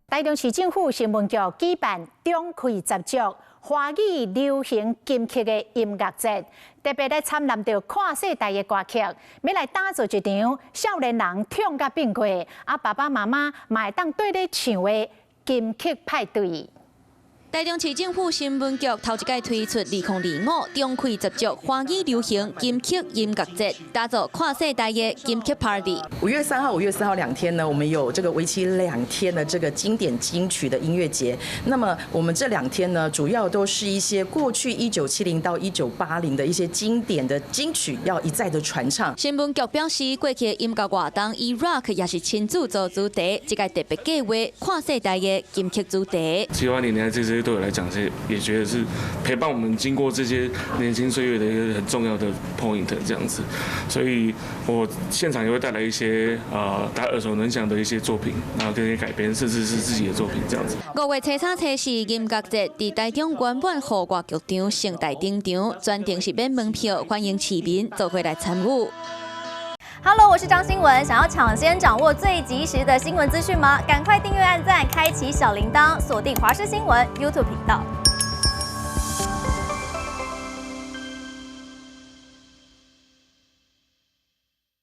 台中市政府新聞局舉辦中開十足華語流行金曲的音樂節，特別來參納著跨世代的歌曲，欲來打造一場少年人痛甲變過，啊爸爸媽媽嘛會當綴咧唱的金曲派對。台中市政府新聞局頭一擺推出2025中開十足華語流行金曲音樂節，打造跨世代的金曲 party。5月3號、5月4號2天呢，我們有這個為期兩天的這個經典金曲的音樂節。那麼我們這兩天呢，主要都是一些過去1970到1980的一些經典的金曲，要一再的傳唱。新聞局表示，過去的音樂活動以 rock 抑是親子做主題，這個特別計劃跨世代的金曲主題。 7、80年代這些對我來講是也覺得是陪伴我們經過這些年輕歲月的一個很重要的 point 這樣子，所以我現場也會帶來一些大家耳熟能詳的一些作品，然後跟一些改編，甚至是自己的作品這樣子。5月初三、初四音樂節佇台中圓滿戶外劇場盛大登場，全程是免門票，歡迎市民做伙來參與。 Hello，我是張新文。想要搶先掌握最及時的新聞資訊嗎？趕快訂閱、按讚、開啟小鈴鐺，鎖定華視新聞 YouTube 頻道。